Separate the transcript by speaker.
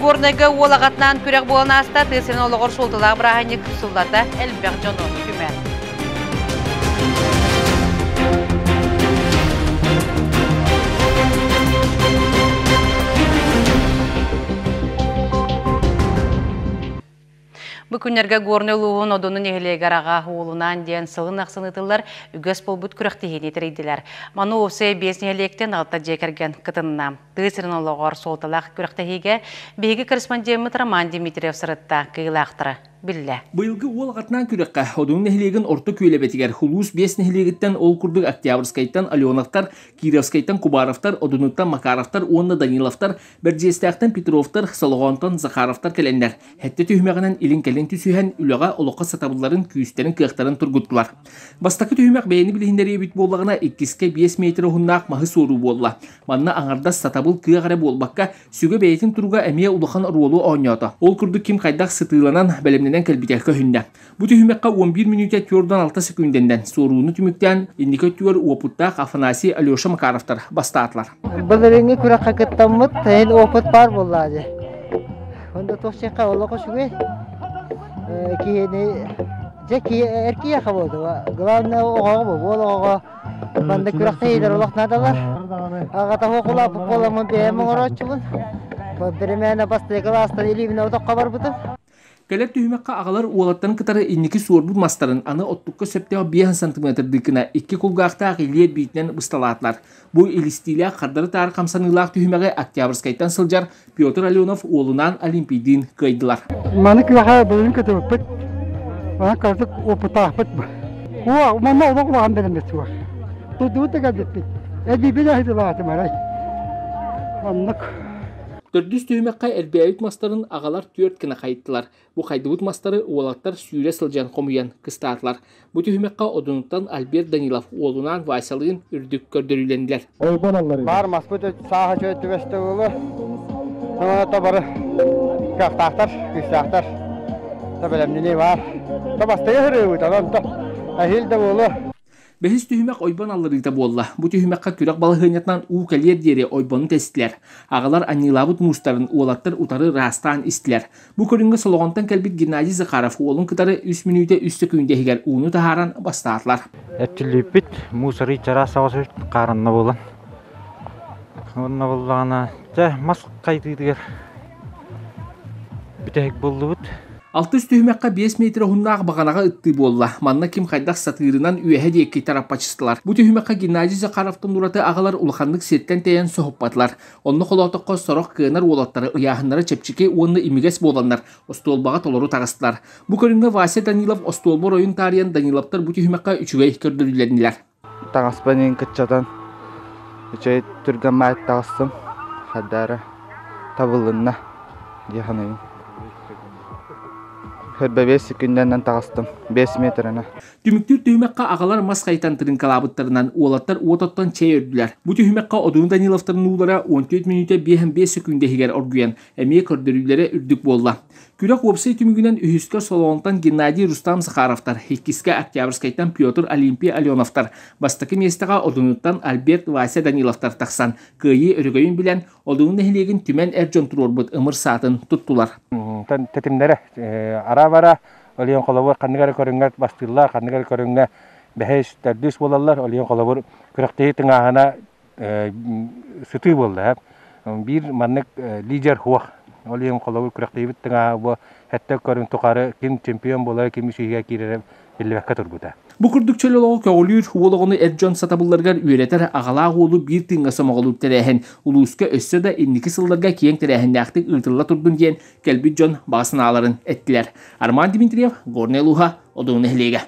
Speaker 1: Горнайга уол аҕатынаан күрэх буолан ааста, тыа сирин олоҕор суолталаах бырааһынньык сыллата элбэх дьону түмэр. Бу күннэргэ Горнай улууһун Одуну нэһилиэгэр аҕа уолунаан диэн сылын ахсын ыытыллар үгэс буолбут күрэхтэһиини тэрийдилэр. Маны уопсайа 5 нэһилиэктэн 6 дьиэ кэргэн кытынна. Тыа сирин олоҕор суолталаах күрэхтэһиигэ биһиги корреспондеммыт Роман Дмитриев сырытта, кыайыылаахтара биллэ.
Speaker 2: Быйылгы уол аҕатынаан күрэххэ Одуну нэһилиэгин Орто Күөлэбэтигэр улуус 5 нэһилиэгиттэн ол курдук Октябрьскайтан Аленовтар, Кировскайтан Кубаровтар, Одунуттан Макаровтар уонна Даниловтар, Бэрдьиэстээхтэн Петровтар, Солоҕоонтон Захаровтар кэлэннэр, сэттэ түһүмэҕинэн илин-кэлин түсүһэн, үлэҕэ, олоххо сатабылларын, күүстэрин-кыахтарын тургуттулар. Бастакы түһүмэх бэйэни билиһиннэрии эбит буоллаҕына, иккискэ 5 метр уһуннаах маһы суоруу буолла. Манна аҥардас сатабыл кыах эрэ буолбакка, сүгэ бэйэтин туруга эмиэ улахан оруолу оонньоото. Ол курдук ким хайдах сытыыланан, бэлэмнэнэн кэлбитэ көһүннэ. Бу түһүмэххэ 11 мүнүүтэ 46 секүндэннэн суорууну түмүктээн, инники өттүгэр уопуттаах Афанасий Алеша Макаровтар бастаатылар.
Speaker 3: Былырыыҥҥы күрэххэ кыттаммыт, эһин опыт баар буоллаа дии. Онда туох сиэххэ олох үчүгэй. Киһини дьэ киһи эр киһиэхэ буолду. Главное оҕоҕо бу буол оҕоҕо манна күрэхтэһиилэр олох наадалар. Аҕата хуокулааппыт буоламмын бэйэм оҥорооччубун. Биримээнэ бастакы кылаастан илиибинэн отоххо барбытым.
Speaker 2: Кэлэр түһүмэххэ аҕалар уолаттарын кытары инники суорбут мастарын аны оттукка сөптөөх 5 сантыметрдыы гына икки кулгаахтаах илиэ биитинэн бысталаатылар. Бу илистиилээх хардары-таары хамсаныылаах түһүмэҕи Октябрьскайтан сылдьар Петр Аленов уолунаан Олимпийдыын кыайдылар.
Speaker 4: Маны күрэхэ былырыын кытыбыппыт. Онон кырдьык опыттаахпыт. Уо, манна олох улахан бэлэммит суох. Тудуут да кэлбиппит. Эбиибин аһытылаатым арай. Оннук.
Speaker 2: Төрдүс түһүмэххэ эрбээбит мастарын аҕалар түөрт гына хайыттылар. Бу хайдыбыт мастары уолаттар сүүрэ сылдьан хомуйан кыстаатылар. Бу түһүмэххэ Одунуттан Альберт Данилов уолунаан Васялыын үрдүк көрдөрүүлэннилэр.
Speaker 3: Баар маспыт сааһа үчүгэй түбэстэ буолуо. Ата бары кыахтаахтар, күүстээхтэр. Та бэлэмнэнии баар. Та бастайа сырыыбыт, онон то эһиил да буолуо.
Speaker 2: Бэһис түһүмэх ойбон алларыыта буолла. Бу түһүмэххэ күрэх балаһыанньатынан уу кэлиэр диэри ойбону тэстилэр. Аҕалар анньыылаабыт муустарын уолаттар утары ыраастаан истилэр. Бу көрүҥҥэ Солоҕонтон кэлбит Геннадий Захаров уолун кытары үс мүнүүтэ үс сөкүүндэ иһигэр ууну таһааран бастаатылар.
Speaker 5: Эрчиллибиппит муус арый чараас соҕус хааранна буолан. Уонна буоллаҕына, чэ, мас хайытыытыгар бүтэһик буллубут.
Speaker 2: Алтыс түһүмэххэ 5 метр уһуннаах баҕанаҕа ыттыы буолла. Манна ким хайдах сатыырынан үөһэ диэки тараппачыстылар. Бу түһүмэххэ Геннадий Захаровтан ураты аҕалар улаханнык сиртэн тэйэн соһуппатылар. Онно холоотоххо сорох кыанар уолаттары ыйааһыннара чэпчэки уонна имигэс буоланнар остуолбаҕа толору таҕыстылар. Бу көрүҥҥэ Вася Данилов остуолба оройун таарыйан Даниловтар бу түһүмэххэ үчүгэй көрдөрүүлэннилэр.
Speaker 6: Таҥаспын иһин кыччатан үчүгэй түргэн маайт таҕыстым. Хардаара табыллынна дии саныыбын. Хөрбө 5 секүндэнэн таҕыстым. 5 метрына.
Speaker 2: Түмүктүүр түһүмэххэ аҕалар мас хайытан тырыҥкалаабыттарынан уолаттар уот оттон чэй өрдүлэр. Бу түһүмэххэ Одуну Даниловтарын уулара 14 мүнүүтэ 55 секүндэ иһигэр оргуйан, эмиэ көрдөрүүлэрэ үрдүк буолла. Күрэх уопсай түмүгүнэн үһүскэ Солоонтон Геннадий Рустам Захаровтар, иккискэ Октябрьскайтан Петр Олимпий Аленовтар, бастакы миэстэҕэ Одунуттан Альберт Вася Даниловтар тахсан, кыайыы өрөгөйүн билэн, Одуну нэһилиэгин түмэн эр дьон туруорбут ымыр саатын туттулар.
Speaker 7: Тэтимнэрэ ара-бара Олион холобур ханнык эрэ көрүҥҥэ бастыыллар, ханнык эрэ көрүҥҥэ бэһис, төрдүс буолаллар. Олион холобур күрэхтэһии тыҥааһына сытыы буолла. Биир маннык лидер суох. Ол иһин холобур күрэхтэһиибит тыҥааһа бу сэттэ көрүҥ тухары ким чемпион буолара, ким үсүһүгэ киирэрэ биллибэккэ турбута.
Speaker 2: Бу курдук чөл олоҕу көҕүлүүр, уол оҕону эр дьон сатабылларыгар үөрэтэр аҕалаах уолу биир тыыҥҥа сомоҕолуур тэрээһин улууска өссө да инники сылларга киэҥ тэрээһиннээхтик ыытылла турдун диэн кэлбит дьон баҕа санааларын эттилэр. Арман Дмитриев, Горнай улууһа, Одуну нэһилиэгэ.